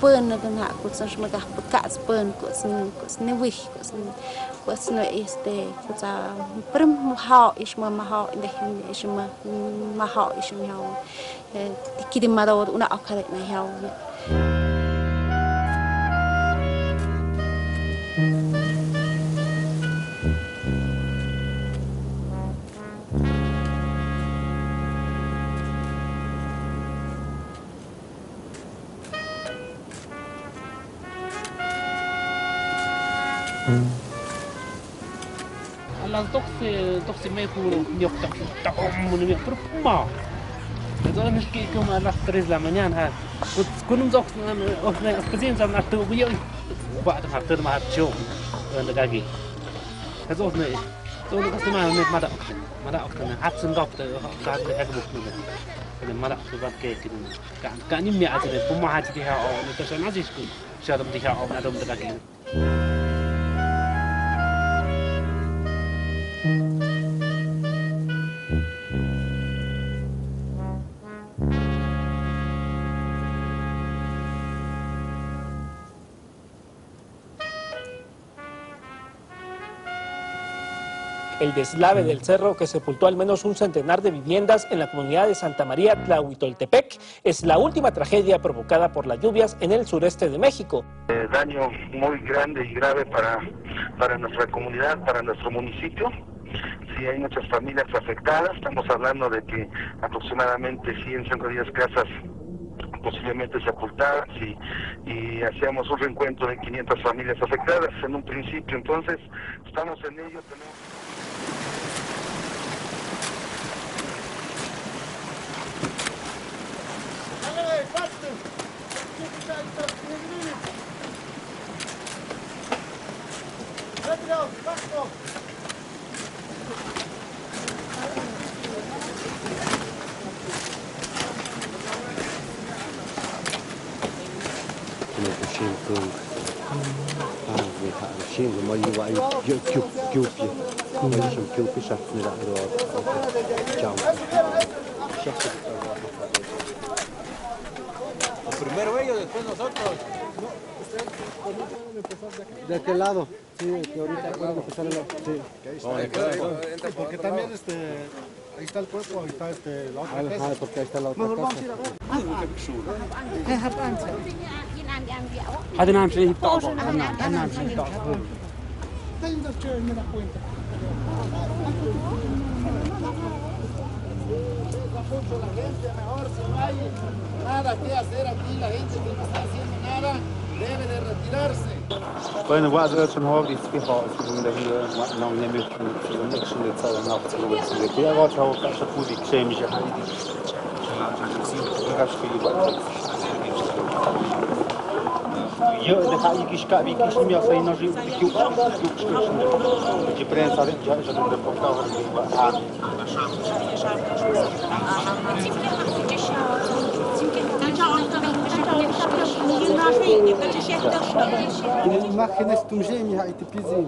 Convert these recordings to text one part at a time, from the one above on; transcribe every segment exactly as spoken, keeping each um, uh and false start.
Pun na dun ha kuts na shma gah pun kats pun kuts na, kuts na wih, kuts na, kuts na, este, kuts a prim mahaw ishma mahaw inde ishma mahaw ishma haw. Eh, kidi mado una okare na haw. A las doce, doce y media puro miok tak tak mun miok puro puma. Entonces ki kum a las tres de la mañana ha. Kun kun zok os ne os pezin zam atu bu yo. Ba ta ha ter ma ha chu. Anda kaki. Entonces ne. Entonces ne mada mada. Mada ok ne. Hat sun dok te ha ne ha bu. Ne mada su ba ke ki. Ka, ka ni mi a tene puma ha ti ha o ne ta sa na jis ku. Sa dom ti ha o na dom ta ki. El deslave del cerro que sepultó al menos un centenar de viviendas en la comunidad de Santa María Tlahuitoltepec es la última tragedia provocada por las lluvias en el sureste de México. Eh, daño muy grande y grave para, para nuestra comunidad, para nuestro municipio. Sí, hay muchas familias afectadas. Estamos hablando de que aproximadamente cien, ciento diez casas posiblemente sepultadas y, y hacíamos un reencuentro de quinientas familias afectadas en un principio. Entonces, estamos en ello, tenemos Primero ellos, después nosotros. De aquel lado. Sí, que ahorita pueden empezar a... Sí. Porque también, este, ahí está el cuerpo, ahí está, este, la otra casa. Ajá, porque ahí está la otra casa. Mejor vamos a ir a ver. Nada que hacer aquí, la gente que no está haciendo nada debe de retirarse. Bueno, wa zë chun hawk di spi hawk së zun de hi wa nong ne mi chun së zun action de tsau na tsau wa së de ya wa chau ka sa ku di kshe mi ja ha di. Ka spi wa. Yo de ha iki shka bi ki shmi ya sa ino ri ki ku ki ku ki prensa de ja ja de por ka wa ha. Imágenes tumshe mi ha itipizim.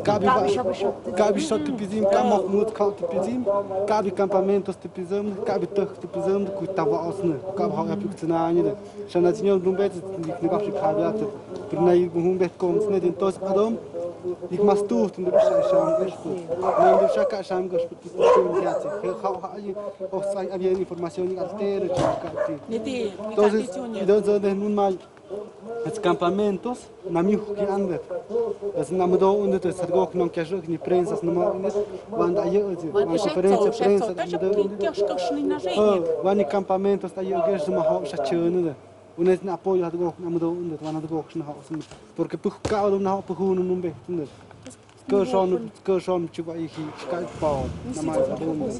Kabi ba, kabi shot tipizim, kamo mut kha tipizim, kabi campamentos tipizim, kabi tëk tipizim, ku tawa osne, kabi ha ya pik tsna ni de. Shana zinyo rumbet, ni ba shi kabi at. Pero na yik buhum bet kom sne din tos adom. Yik mas tu, tin de sham gashpu. Na de shaka sham gashpu. Entonces, entonces, de nun mal, es campamentos, na mi huki andet. Es na mdo undet, es sargok non que ni prensas no ma undet, wanda yo, wanda conferencia prensa, na mdo undet. Wani campamentos, ta yo, que es ma ho shachun de. Unes na apoyo hat gok na mdo undet, wanda gok na ho. Porque puh ka na ho puh no numbe, undet. Kërshon, kërshon chuba ihi shkai pao, namai sabun.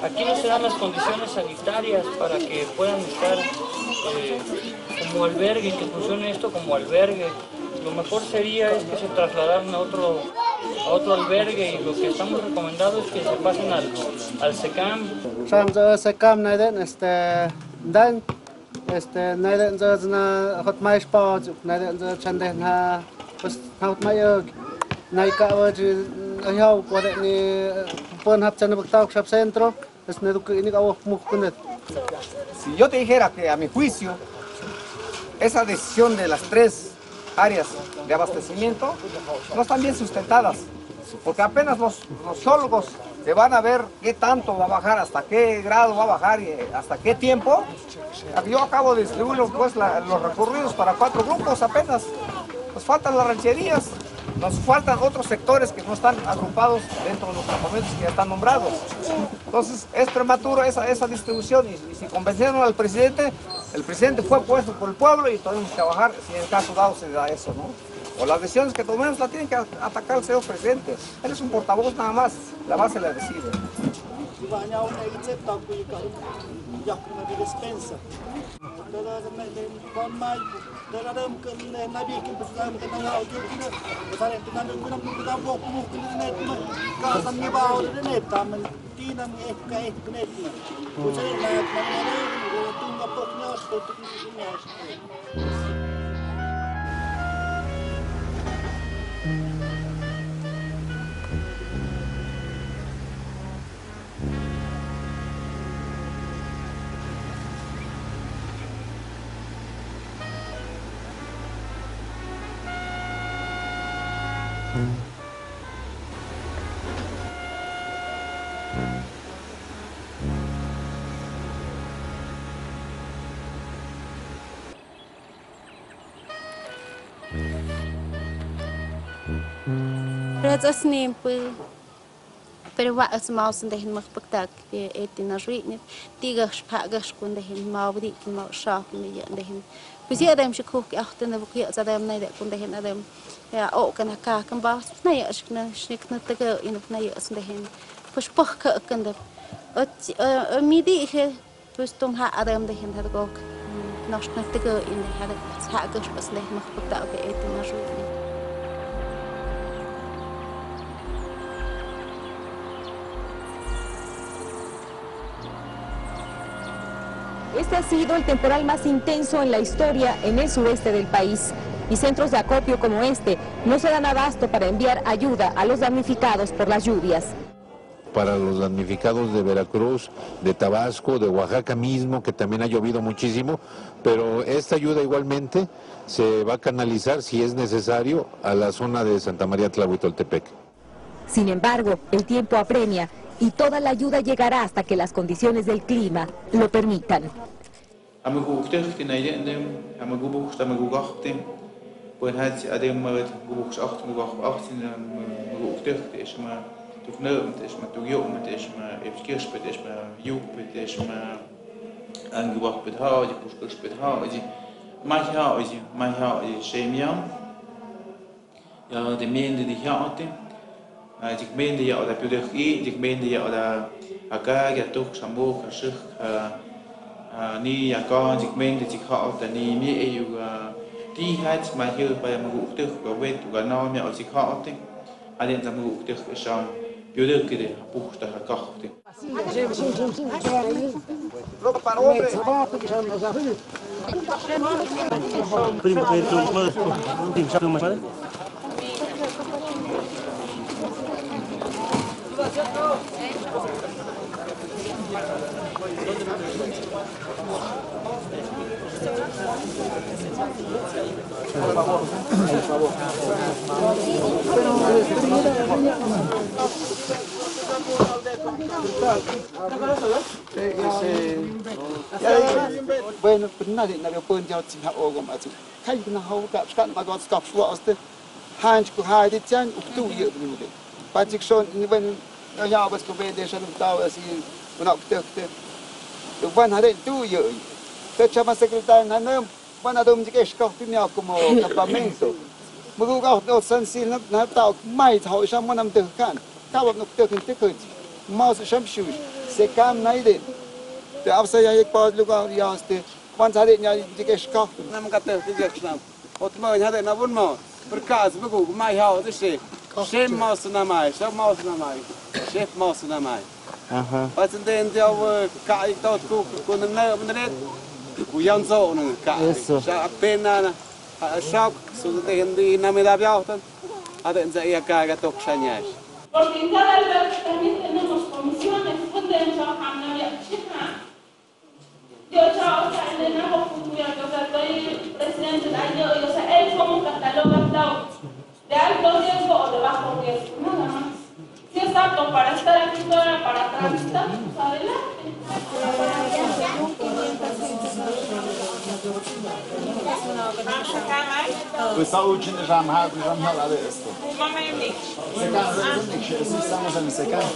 Aquí no se dan las condiciones sanitarias para que puedan estar, eh, como albergue, que funcione esto como albergue. Lo mejor sería es que se trasladaran a otro, a otro albergue, y lo que estamos recomendando es que se pasen al, al SECAM. Sam SECAM nai den, este, dan, este, nai den zna hot mai spo, nai den zna chande na, pues, hot mai, nai ka, pues, ayo, puede ni, pon hap chande bak tau shap centro. Si yo te dijera que, a mi juicio, esa decisión de las tres áreas de abastecimiento no están bien sustentadas, porque apenas los, los geólogos se van a ver qué tanto va a bajar, hasta qué grado va a bajar y hasta qué tiempo. Yo acabo de distribuir, pues, la, los recorridos para cuatro grupos apenas. Nos faltan las rancherías, nos faltan otros sectores que no están agrupados dentro de los campamentos que ya están nombrados. Entonces, es prematuro esa, esa distribución y, y si convencieron al presidente, el presidente fue puesto por el pueblo y tenemos que trabajar si en caso dado se da eso, ¿no? O las decisiones que tomemos la tienen que a-, atacar el señor presidente. Él es un portavoz nada más, la base la decide. Rëts'as nimpi. Pero wa ëtsmaus ndëhin mapktak, eh, ëti na rïnit, tigak shpagak shku ndëhin mawdi ki maw shak mi ya ndëhin. Pues ya dem shikuk ahte na buk ya tsadem na de ku ndëhin adem. Ya o kana ka kan ba na ya shik na shnik na taga in na ya ndëhin. Pues pak ka kan de. Ot, eh, mi di he. Pues tum ha adam de hin ha gok. Nos na tigo in de ha ha gok pas de mak pagta ke e tum ha ru. Este ha sido el temporal más intenso en la historia en el sureste del país, y centros de acopio como este no se dan abasto para enviar ayuda a los damnificados por las lluvias. Para los damnificados de Veracruz, de Tabasco, de Oaxaca mismo, que también ha llovido muchísimo, pero esta ayuda igualmente se va a canalizar, si es necesario, a la zona de Santa María Tlahuitoltepec. Sin embargo, el tiempo apremia y toda la ayuda llegará hasta que las condiciones del clima lo permitan. Ama gubuk tëhti na yëndem, ama gubuk, ama gubuk ahti. Buen hati adem magad gubuk ahti, gubuk ahti na, ama gubuk tëhti, isma tuk nöm, isma tuk yom, isma epskirspet, isma yupet, isma angubakpet ha, yupuskurspet ha, mai ha, mai ha, shemiam. Ya, de mende de ya ote. Ah, jik mende ya oda piudek i, jik mende ya oda aka, ya tuk, samuk, asuk, ah, ah, ni ya ka, jik mende jik ha ote ni mi e yu, ah, ti ha, jik ma hiu pa ya magu tuk, ka wet, ka na, mi o jik ha ote. Aden sa magu tuk, sam, piudek de, puk, ta ha ka ote. Bueno, pues nadie, nadie puede ya sin ha ogo más. Kai na hau ka skan ma got skap fua oste. Hanch ku hai di chan uktu ye ni de. Patik son ni, bueno, ya bas ko be de san ta asi una ukte ukte. Wan hare tu ye. Te chama secretario na na, wan adom dik esko primero como campamento. Mugu ga no san sil na na ta mai tho sham manam te kan. Ka wa no te kan te ko. Mau sham shu. Se kam nai de. Te afsa ya ek pa lugar ya oste. Wan hare nya dik esko. Nam ka te dik esko. Ot mo hade na bun mo. Perkas buku mai hau de she. She mos na mai, she mos na mai. She mos na mai. Aha. Pas den dia ka ik tot ku ku na na na. Ku yan zo na ka. Eso. Sha apena na. Ha shok su de hindi na me da biao tan. Hade nza ia ka ga tok shanyai. Porque en cada lugar también tenemos comisiones, donde entramos a una chica. Yo, chao, o sea, en el nuevo futuro, o sea, estoy presente ahí, yo, o sea, él como cataloga todo, de alto riesgo o de bajo riesgo, nada más. Si es apto para estar aquí fuera, para tramitar, pues adelante. Pues está último, ya me ha, ya me ha de esto. Estamos en el secano.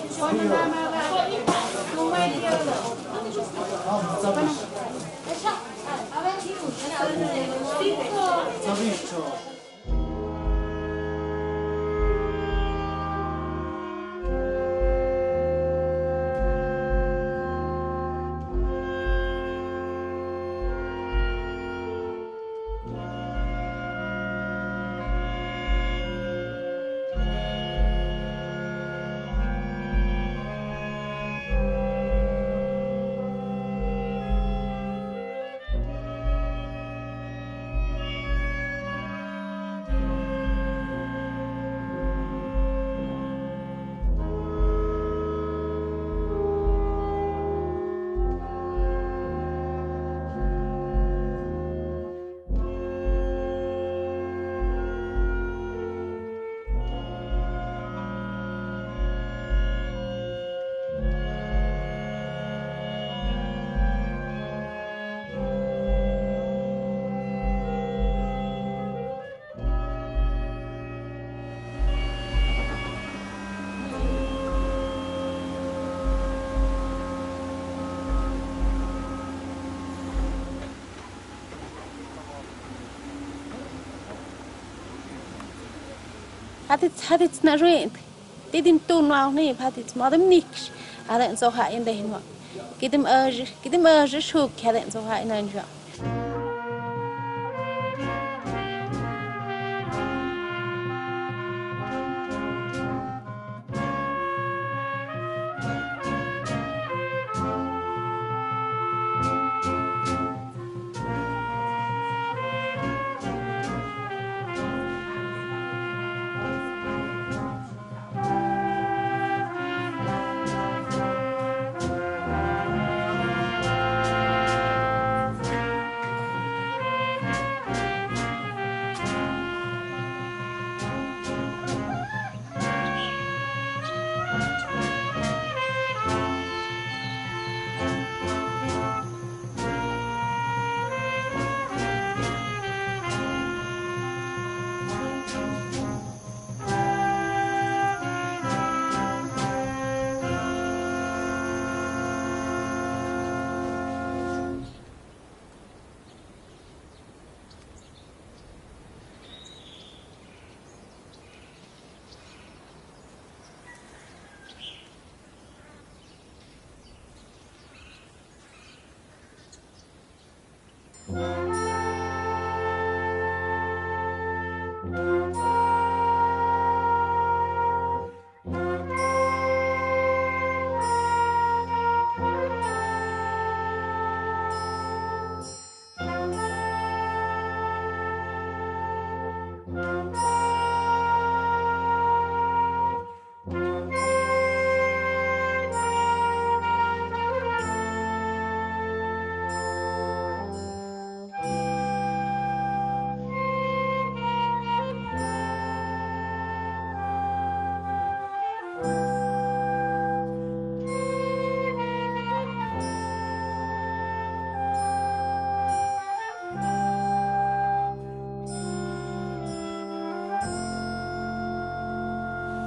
Hadits, hadits na ruint. Tidim tu nua ni hadits madam niks. Aden so ha in de nua. Kidim aj, kidim aj shuk aden so ha in nua.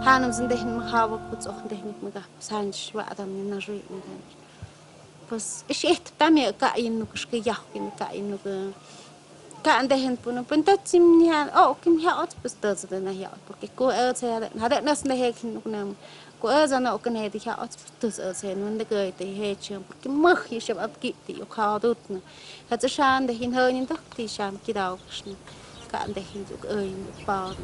Anam sindehn mahawa kuts oh dehnik mega sanch wa adam ni na rui ni dan. Pues ish eh tami ka in nuk ski yah kin ka in nuk. Ka dehn pun pun ta chim ni han o kim ha ot pues ta ta na ha ot porque ku e se ha de nas ne he kin nuk nam. Ku e za no kin he di ha ot. Tus ose nun de goi te he chum, porque møg i shab ap ki ti u kha dut na. Ka tsa shan de hin ho nin dok ti sham ki dau kshna. Ka de hin uk oi uk pa.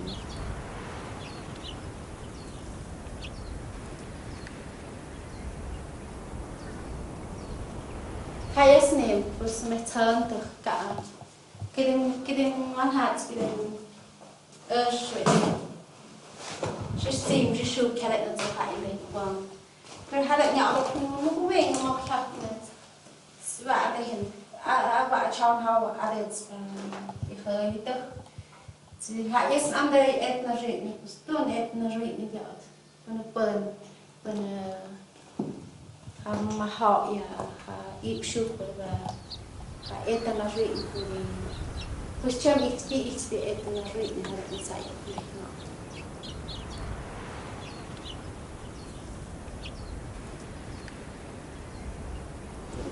Ka yes nem, pues me tsan to ka. Kidim, kidim, man hats, kidim. Sh-, shishim, shishu, khalet na tsa ha i le kwang. Pero halet nya ok, nuk weng, nuk hak na. Swa a dehen. A, a, wa a cham ha, wa a dets, um, i khoi to. Si ha yes am dei et na ri ni, stun et na ri ni ya. Pun, pun, pun, eh, ha mahaw ya, ha ip shuh pun, ha eta na ri pun. Pues cham ik, ik, ik, eta na ri ni ha ni sa ik, no.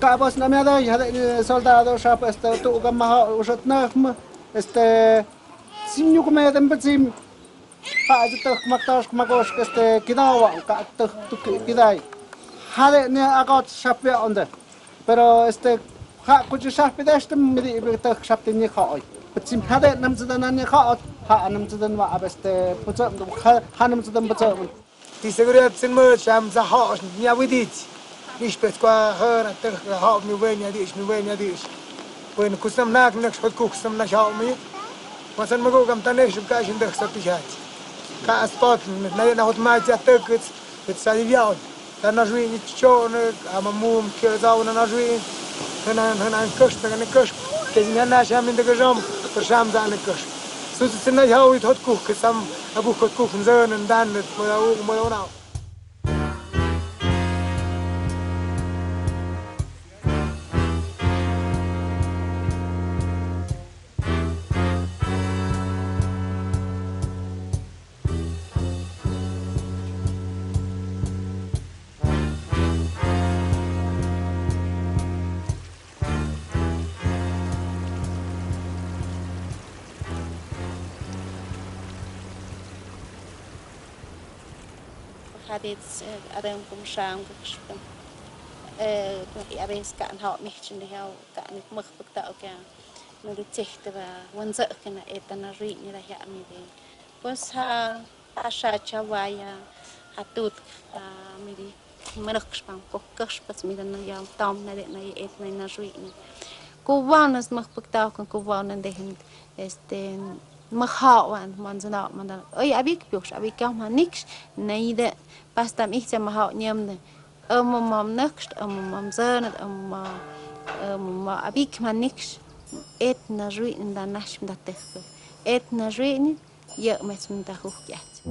Ka pas na me da, ha ni soldado shap, este, tu ka mahaw, ushat na, este, sin ñu kome den pa sin. Ha, ito tëk maktas makosh, este, kidawa, ka tëk tuki kidai. Hade ni akot shapia onde. Pero, este, ha, kuchi shapi deshte midi ibi tëk shapti ni khoi. Pachim hade nam zida na ni khot, ha, nam zida wa ab, este, putsam, ha, ha, nam zida putsam. Ti seguridad sin mo sham za ho, ni awidit. Nish pes kwa hana tëk hau mi wen ya dish, mi wen ya dish. Wen kusam nak, nak shot ku kusam na hau mi. Masan magu kam tane shim ka shin dëk sa ti hat. Ka aspot na na hot ma ja tëk kit, kit sa di yaun. Ta na jwi ni cho ne ama mum ke zau na na jwi. Na na na kush na ne kush. Ke ni na sham in de gajam, per sham za ne kush. Su su na hau it hot ku kusam, abu hot ku zan dan mo u mo na. Hadit, eh, adem kum sham ka kshpem. Eh, a veces kan hau mihchin de hau kan mih pukta o kya. No de chehte ba, wan sa kena eta na ri ni da ya mi de. Pues ha, ha sha cha wa ya, ha tut, ha mi di. Manakshpam, ko kashpas mi da na ya, tam na de na ya et na na ri ni. Ko wa nas mah pukta o kan ko wa na de hin. Este, mahaw wan, man zana, man dan. Oi, abik piush, abik kam ha niksh, nei de, pastam ihcha mahaw niam de. Amo mam nakst, amo mam zanat, amo ma, amo ma abik ma niksh. Et na ri ni dan nash mi da tehko. Et na ri ni, ya mes mi da hukiat.